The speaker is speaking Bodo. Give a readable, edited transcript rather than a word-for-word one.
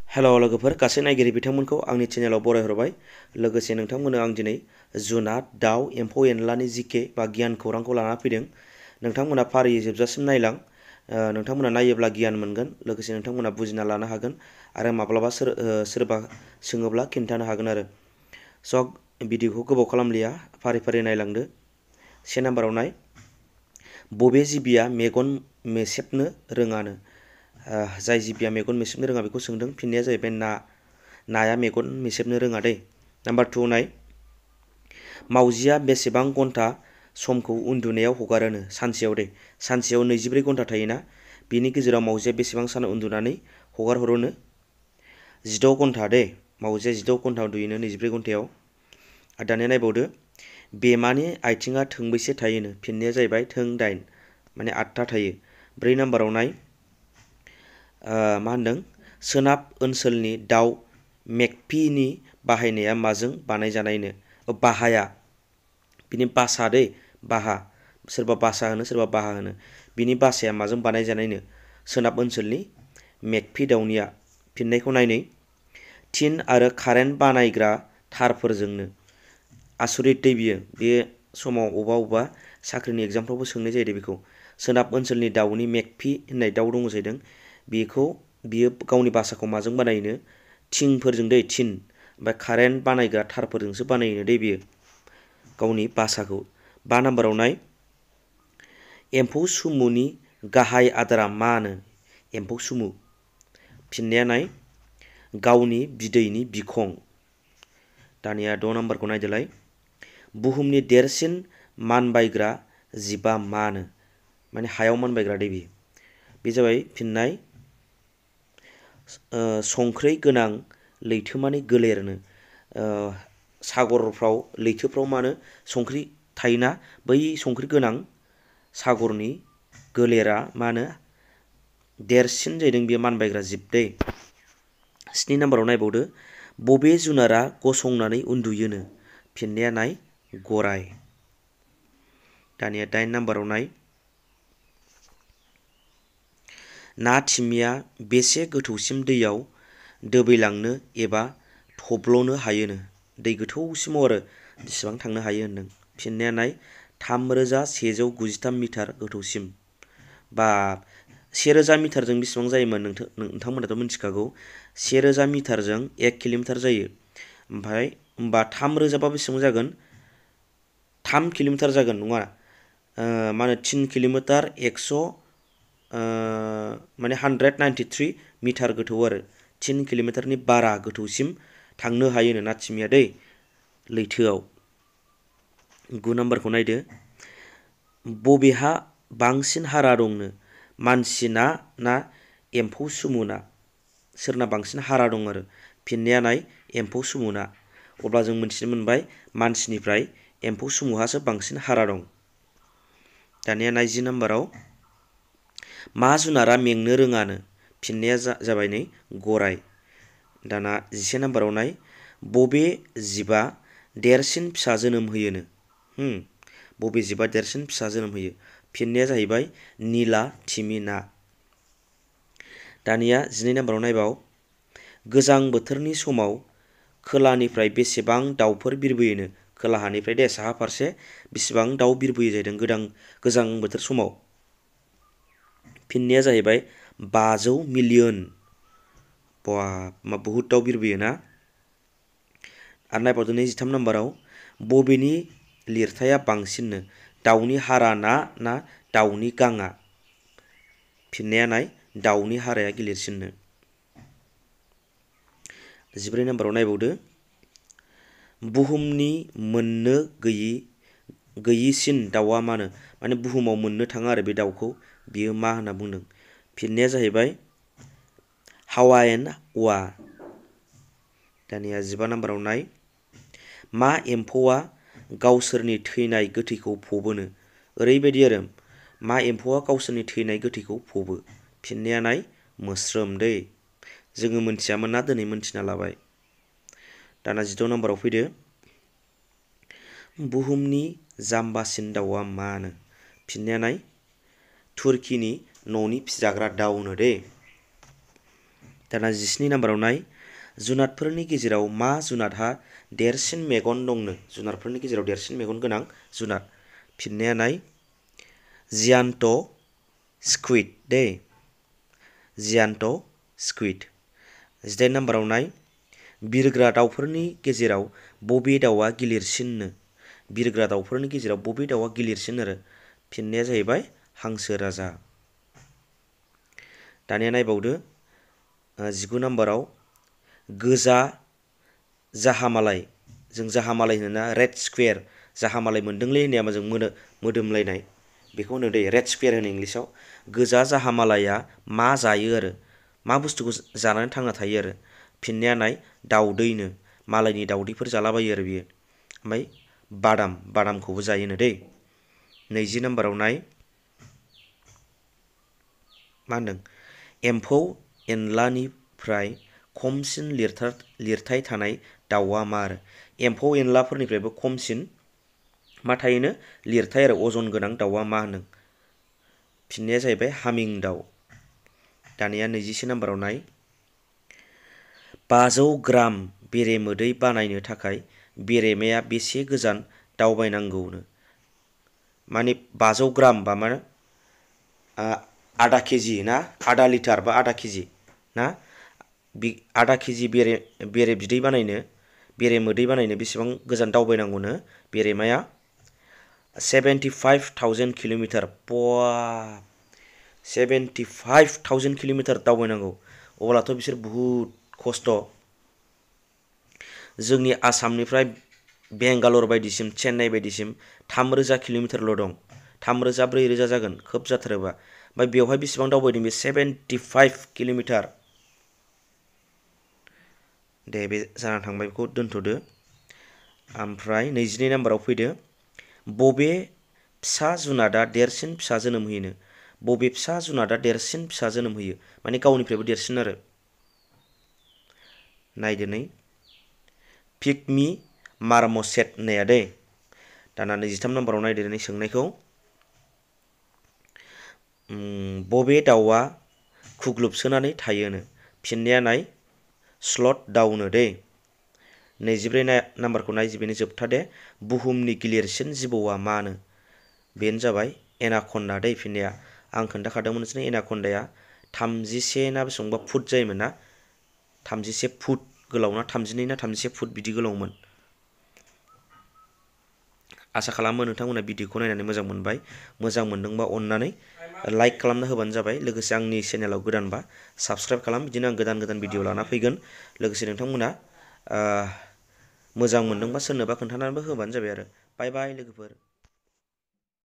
हेल' लोगोफोर गासै नायगिरि बिथांमोनखौ आंनि चेनेलाव बरायहरबाय। लोगोसे नोंथांमोननो आं दिनै जुनाद, दाउ, एम्फौ एनलानि जिके बा गियान खौरांखौ लाना फैदों। नोंथांमोना फारियै जोबजासिम नायलां। नोंथांमोना नायोब्ला गियान मोनगोन। लोगोसे नोंथांमोना बुजिना लानो हागोन आरो माब्लाबा सोरबा सोङोब्ला खिन्थानो हागोन आरो। स' भिडिअखौ गोबाव खालामलिया, फारि फारि नायलांदो। से नाम्बाराव नाय, बबे जिबिया मेगन मेसेबनो रोङानो? जाय जिबिया मेगन मेसेबनो रोङा बेखौ सोंदों। फिननाया जाहैबाय ना। नाया मेगन मेसेबनो रोङा दै। नाम्बार 2 नाय, मावजिया बेसेबां घन्टा समखौ उन्दुनायाव हगारोनो? सानसेयाव दै। सानसेयाव 24 घन्टा थायोना, बिनि गेजेराव मावजिया बेसेबां सान उन्दुनानै हगार हरोनो? 16 घन्टा दै। मावजिया 16 घन्टा उन्दुयोनो 24 घन्टायाव। दानिया नायबावदो, बेमानि आथिङा थोंबैसे थायोनो? फिननाया जाहैबाय थों 8, माने 8था थायो। 4 नाम्बाराव नाय, मा होनदों? सोनाब ओनसोलनि दाउ मेकपिनि बाहायनाया माजों बानायजानायनो? बाहाया, बिनि बासा दै, बाहा। सोरबा बासा होनो, सोरबा बाहा होनो। बिनि बासाया माजों बानायजानायनो? सोनाब ओनसोलनि मेकपि दाउनिया। फिननायखौ नायनै, थिन आरो कारेन्ट बानायग्रा थारफोरजोंनो। आसरित दै बियो। बे समाव अबेबा साख्रिनि एग्जामफ्रावबो सोंनाय जायो बेखौ। सोनाब ओनसोलनि दाउनि मेकपि होननाय दाउ दङ जाहैदों, बियो गावनि बासाखौ माजों बानायनो? थिंफोरजों दै, थिन। ओमफ्राय कारेन्ट बानायग्रा थारफोरजोंसो बानायनो दै बियो गावनि बासाखौ। 5 नाम्बाराव नाय, एम्फौ सुमुनि गाहाय आदारा मानो? एम्फौ सुमु। फिननाया नाय, गावनि बिदैनि बिखं। दानिया 6 नाम्बारखौ नायदोलाय, बुहुमनि देरसिन मानबायग्रा जिबा मानो? माने हायाव मानबायग्रा दै बियो। बे जाबाय फिननाय, संख्रै गोनां लैथोमानि गोलेरनो। सागरफ्राव, लैथोफ्राव मानो संख्रि थायोना, बै संख्रि गोनां सागरनि गोलेरा मानो देरसिन जाहैदों, बेयो मानबायग्रा जिब दै। 7 नाम्बाराव नायबावदो, बबे जुनारा गसंनानै उन्दुयोनो? फिननाया नाय, गराय। दानिया 8 नाम्बाराव नाय, ना थिमिया बेसे गोथौसिम दैयाव दोबैलांनो एबा थब्ल'नो हायोनो? दै गोथौसिमाव आरो बेसेबां थांनो हायो होनदों। फिननाया नाय, 3193 मिटार गोथौसिम। बा 1000 मिटारजों बेसेबां जायोमोन नोंथांमोनाथ' मिथिखागौ। 1000 मिटारजों 1 किल'मिटार जायो। ओमफ्राय होमबा 3000 बा बेसेबां जागोन? 3 किल'मिटार जागोन नङा? मा होनो 3 किल'मिटार 100, माने 193 मिटार गोथौ आरो 3 किल'मिटारनि बारा गोथौसिम थांनो हायोनो ना थिमिया दै लैथोआव। 9 नाम्बारखौ नायदो, बबेहा बांसिन हारा दंनो? मानसिना ना एम्फौ सुमुना? सोरना बांसिन हारा दं आरो? फिननाया नाय, एम्फौ सुमुना। अब्ला जों मिथिनो मोनबाय मानसिनिफ्राय एम्फौ सुमुहासो बांसिन हारा दं। दानिया 10 नाम्बाराव, मा जुनारा मेंनो रोङानो? फिननाया जाबाय नै, गराय। दाना 11 नाम्बाराव नाय, बबे जिबा देरसिन फिसा जोनोम होयोनो? बबे जिबा देरसिन फिसा जोनोम होयो? फिननाया जाहैबाय निला थिमि ना। दानिया 12 नाम्बाराव नायबाव, गोजां बोथोरनि समाव खोलानिफ्राय बेसेबां दाउफोर बिरबोयोनो? खोलाहानिफ्राय दे साहा फारसे बेसेबां दाउ बिरबोयो जाहैदों गोजां बोथोर समाव? फिननाया जाहैबाय 500 मिलियन। बहुद दाउ बिरबोयो ना? आरो नायबावदो 23 नाम्बाराव, बबेनि लिरथाया बांसिननो? दाउनि हारा ना दाउनि गाङा? फिननाया नाय, दाउनि हाराया गिलिरसिननो। 14 नाम्बाराव नायबावदो, बुहुमनि मोननो गैयिसिन दाउआ मानो? माने बुहुमाव मोननो थाङा आरो बे दाउखौ, बियो मा होनना बुंदों? फिननाया जाहैबाय हावाइयान अवा। दानिया 15 नाम्बाराव नाय, मा एम्फौआ गावसोरनि थैनाय गोथैखौ फबोनो? ओरैबायदि आरो, मा एम्फौआ गावसोरनि थैनाय गोथैखौ फबो? फिननाया नाय, मोस्रोम दै। जोङो मोनथियामोन ना, दिनै मोनथिना लाबाय। दाना 16 नाम्बाराव फैदो, बुहुमनि जाम्बासिन दाउआ मानो? फिननाया नाय, तुर्कीनि न'नि फिजाग्रा दाउनो दै। दाना 17 नाम्बाराव नाय जुनादफोरनि गेजेराव मा जुनादहा देरसिन मेगन दंनो जुनादफोरनि गेजेराव देरसिन मेगन गोनां जुनाद फिननाया नाय जियान्ट स्कुइड दे जियान्ट स्कुइड 18 नाम्बाराव नाय बिरग्रा दाउफोरनि गेजेराव बबे दाउआ गिलिरसिननो बिरग्रा दाउफोरनि गेजेराव बबे दाउआ गिलिरसिन आरो फिननाया जाहैबाय हांसो राजा दानिया नायबावदो 19 नाम्बाराव गोजा जाहामालाय जों जाहामालाय होनोना रेड स्कुवेर जाहामालाय मोनदोंलै होननाया जों मोदोमलायनाय बेखौ होनो दै रेड स्कुवेर होनो इंलिसाव गोजा जाहामालाया मा जायो आरो मा बुस्थुखौ जानानै थांना थायो आरो फिननाया नाय दाउदैनो मालायनि दाउदैफोर जालाबायो आरो बियो ओमफ्राय बादामखौबो जायोनो दै 20 नाम्बाराव नाय मा होनदों एम्फौ एनलानिफ्राय खमसिन लिरथाय थानाय दाउआ मा आरो एम्फौ एनलाफोरनिफ्रायबो खमसिन मा थायोनो लिरथाय आरो अजन गोनां दाउआ मा होनदों फिननाया जाहैबाय हामिं दाउ दानिया 21 नाम्बाराव नाय 500 ग्राम बेरेमोदै बानायनो थाखाय बेरेमाया बेसे गोजान दावबायनांगौनो माने 500 ग्राम बा मा आधा केजि ना आधा लिटार बा आधा केजि ना आधा केजि बेरे बिदै बानायनो बेरे मोदै बानायनो बेसेबां गोजान दावबायनांगौनो बेरेमाया 75,000 किल'मिटार 75,000 किल'मिटार दावबायनांगौ अब्लाथ' बिसोर बुहुद खस्थ' जोंनि आसामनिफ्राय बेंगालर बायदिसिम चेन्नाइ बायदिसिम 3,000 किल'मिटारल' दं 3,000-4,000 जागोन खोब जाथारोबा ओमफ्राय बेवहाय बेसेबां दावबायदों बे 75 किल'मिटार दे बे जाना थांबाय बेखौ दोनथ'दो ओमफ्राय 22 नाम्बाराव फैदो बबे फिसा जुनादा देरसिन फिसा जोनोम होयोनो बबे फिसा जुनादा देरसिन फिसा जोनोम होयो माने गावनिफ्रायबो देरसिन आरो नायदो पिगमि मार्मसेट होननाया दै दाना 23 नाम्बाराव नायदो सोंनायखौ बबे दाउआ खुग्लुबसोनानै थायोनो फिननाया नाय स्लथ दाउनो दै 24 नाम्बारखौ नाय बेनो जोबथा दे बुहुमनि गिलिरसिन जिबौआ मानो बेनो जाबाय एनाकन्डा दै फिननाया आं खोन्थाखादोंमोन नोंसोरनो एनाकन्डाया 31 ना बेसेबांबा फुट जायोमोन ना 31 फुट गोलाव ना 32 ना 31 फुट बिदि गोलावमोन आसा खालामो नोंथांमोना भिडिअखौ नायनानै मोजां मोनबाय मोजां मोनदोंबा अननानै लाइक खालामना होबानो जाबाय लोगोसे आंनि चेनेलाव गोदानबा साबस्क्राइब खालाम बिदिनो आं गोदान भिडिअ लाना फैगोन लोगोसे नोंथांमोना मोजां मोनदोंबा सोरनोबा खोन्थानानैबो होबानो जाबाय आरो बाय बाय लोगोफोर